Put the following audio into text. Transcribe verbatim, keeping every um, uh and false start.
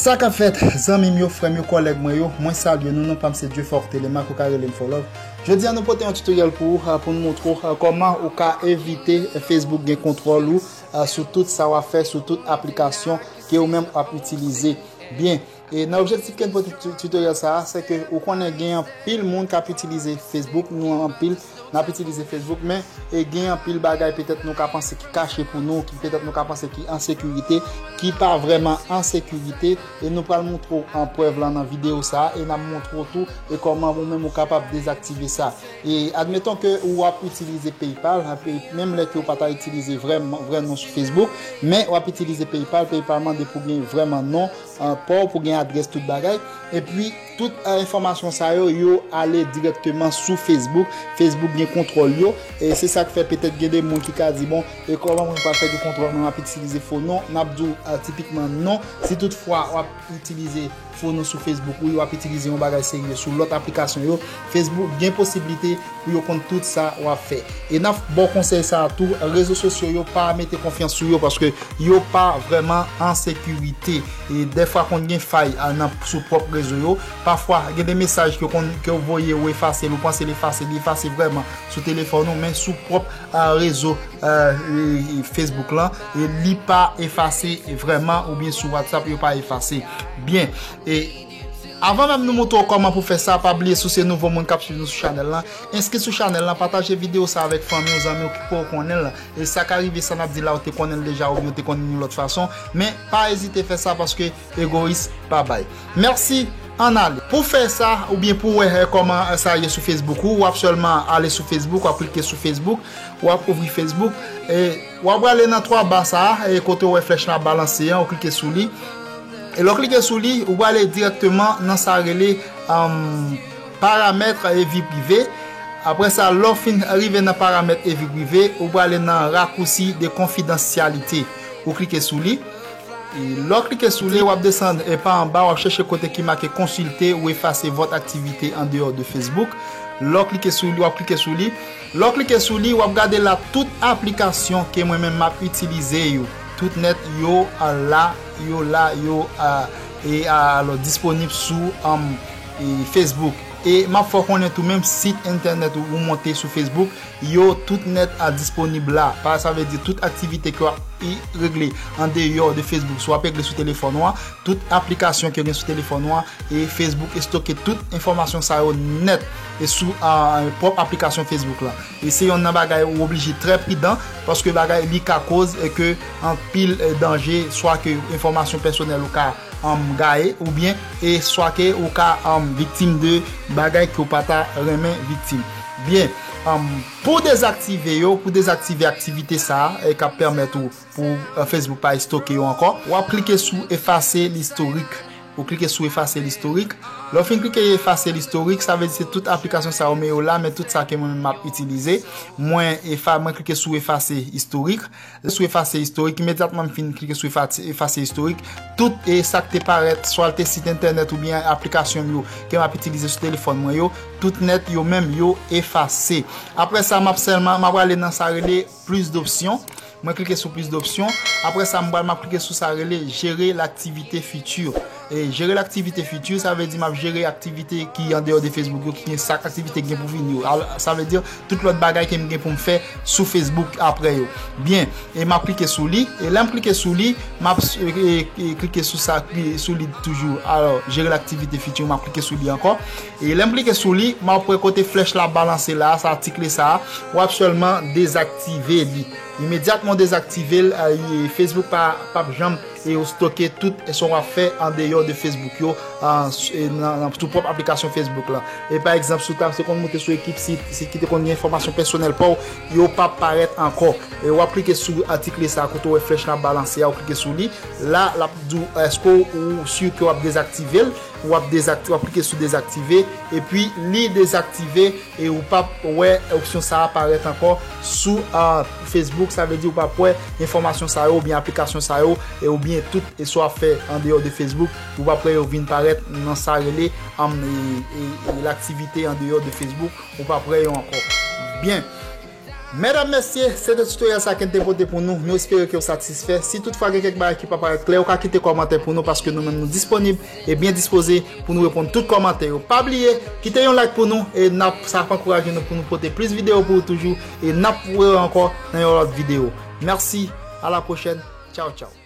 Sa k ap fèt, zanmi m yo, frè m yo, kòlèg mwen yo, mwen salye nou, non pa m se Dieuforte Lemaque, ou ka rele m Fo Love. Jodi a nou pote yon tutorial pou ou, pou n montre w kòman ou ka evite Facebook gen kontwòl ou sou tout sa w ap fè, sou tout aplikasyon ke ou menm w ap itilize. Byen, e nan objektif ke n pote tutorial sa a, se ke ou konnen gen anpil moun k ap itilize Facebook, nou anpil n ap itilize Facebook, men e gen anpil bagay petèt nou ka panse ki kache pou nou, ki petèt nou ka panse ki an sekirite, ki pa vrèman an sekirite, e nou pral montre w an prèv lan nan videyo sa a, e n ap montre w tou e kòman ou menm ou kapab dezaktive sa. E admeton ke ou ap itilize PayPal, menm lè ke ou pa ta itilize vrèman vrè non sou Facebook, men w ap itilize PayPal, PayPal mande pou gen vrèman non pa w, pou gen adrès, tout bagay. Epi tout enfòmasyon sa yo, yo ale dirèkteman sou Facebook. Facebook gen kontwòl yo. E se sa k fè petèt gen de moun ki ka di, bon, e kòman mwen pral fè gen kontwòl mwen, m ap itilize fo non? M ap di w tipikman non. Si toutfwa w ap itilize fo non sou Facebook, ou w ap itilize yon bagay serye sou lòt aplikasyon yo, Facebook gen posiblite pou yo konn tout sa w ap fè. E n ap ba w konsèy sa a tou, rezo sosyo yo, pa mete konfyans sou yo paske yo pa vrèman an sekirite. E dèfwa konn gen fay nan sou pwòp rezo yo. Pafwa gen de mesaj ke konn ke w voye, ou efase l, ou panse l efase, li efase vrèman sou telefòn ou, men sou pwòp rezo Facebook lan, e li pa efase vrèman, oubyen sou WhatsApp yo pa efase. Byen, e avan menm nou montre w kòman pou fè sa, pa bliye si w se nouvo moun k ap swiv nou sou chanèl lan, enskri sou chanèl lan, pataje videyo sa avèk fanmi w, zanmi w ki poko konnen l. E sa ka rive sa n ap di la, ou te konnen l deja oubyen ou te konnen l yon lòt fason, men pa ezite fè sa paske egoyis pa bay. Mèsi, ann ale. Pou fè sa, oubyen pou wè kòman sa ye sou Facebook ou, w ap sèlman ale sou Facebook, w ap klike sou Facebook, w ap ouvri Facebook, e w ap prale nan twa ba sa a, e kote w wè flèch la balanse an, ou klike sou li. E lè w klike sou li, ou prale dirèkteman nan sa rele paramèt e vi prive. Apre sa, lè w fin rive nan paramèt e vi prive, ou prale nan rakousi de konfidansyalite. Ou klike sou li. E lè w klike sou li, w ap desann e pa anba, w ap chèche kote ki make consulter ou effacer votre activité en dehors de Facebook. Lè w klike sou li, w ap klike sou li. Lè w klike sou li, w ap gade la tout aplikasyon ke mwen menm m ap itilize yo. Tout nèt yo la, yo la, yo e alò disponib sou Facebook. E m ap fè w konnen tou, menm sit entènèt ou monte sou Facebook, yo tout nèt a disponib la. Pa, sa vle di tout aktivite ke w ap regle an deyò de Facebook, si w ap regle sou telefòn ou an, tout aplikasyon ke w gen sou telefòn ou an, e Facebook estoke tout enfòmasyon sa yo nèt e sou pwòp aplikasyon Facebook la. E se yonn nan bagay ou oblije trè pridan, paske bagay li ka koz ke anpil danje, swa ke enfòmasyon pèsonèl ou ka gaye, oubyen e swa ke ou ka viktim de bagay ke w pa ta renmen viktim. Byen, pou dezaktive yo, pou dezaktive aktivite sa a k ap pèmèt ou pou Facebook pa estoke yo ankò, w ap klike sou efase listorik. Ou klike sou efase listorik. Lè w fin klike efase listorik, sa vle di se tout aplikasyon sa yo, men yo la, men tout sa ke mwen menm m ap itilize. Mwen efa, mwen klike sou efase istorik. Sou efase istorik, imedyatman m fin klike sou efase istorik, tout e sa k te parèt, swa l te sit entènèt oubyen aplikasyon m yo ke m ap itilize sou telefòn mwen yo, tout nèt yo menm yo efase. Apre sa, m ap sèlman, m ap prale nan sa rele plus d'options. Mwen klike sou plus d'options. Apre sa, m pral, m ap klike sou sa rele gérer l'activité future. E gérer l'activité future, sa vle di m ap jere aktivite ki andeyò de Facebook yo, ki gen sa, aktivite ki gen pou vini yo. Sa vle di tout lòt bagay ke m gen pou m fè sou Facebook apre yo. Byen, e m ap klike sou li. E lè m klike sou li, m ap klike sou sa, sou li toujou. Alò, gérer l'activité future, m ap klike sou li ankò. E lè m klike sou li, m ap wè kote flèch la balanse la, sa ti kle sa, w ap sèlman dezaktive li. Imedyatman w dezaktive l, Facebook pa, p ap janm e yo stoke tout sa w ap fè andeyò de Facebook yo, nan, nan tou pwòp aplikasyon Facebook la. E pa egzanp, si w ta, se konn moute sou ekip sit, sit ki te konn gen enfòmasyon pèsonèl pa w, yo p ap parèt ankò. E w ap klike sou ti kle sa kote w wè flèch la balanse a, w klike sou li. La, l ap di w èske ou si ke w ap dezaktive l, w ap dezaktive, w ap klike sou dezaktive, epi li dezaktive, e ou p ap wè opsyon sa a parèt ankò sou Facebook, sa vle di ou p ap wè enfòmasyon sa yo oubyen aplikasyon sa yo, e oubyen tout e sa w ap fè andeyò de Facebook, ou p ap wè yo vin parèt nan sa rele l'activité en dehors de Facebook, ou p ap wè yo ankò. Byen. Medam, mesye, se te tutorial sa ke n te pote pou nou. Nou espere ke w satisfè. Si toutfwa gen kèk bagay ki pa parèt klè, ou ka kite kòmantè pou nou, paske nou menm nou disponib e byen dispoze pou nou reponn tout kòmantè yo. Pa bliye, kite yon like pou nou e n ap, sa ap ankouraje nou pou nou pote plis videyo pou ou toujou e n ap wè w ankò nan yon lòt videyo. Mèsi, a la pwochèn. Tchaw, tchaw.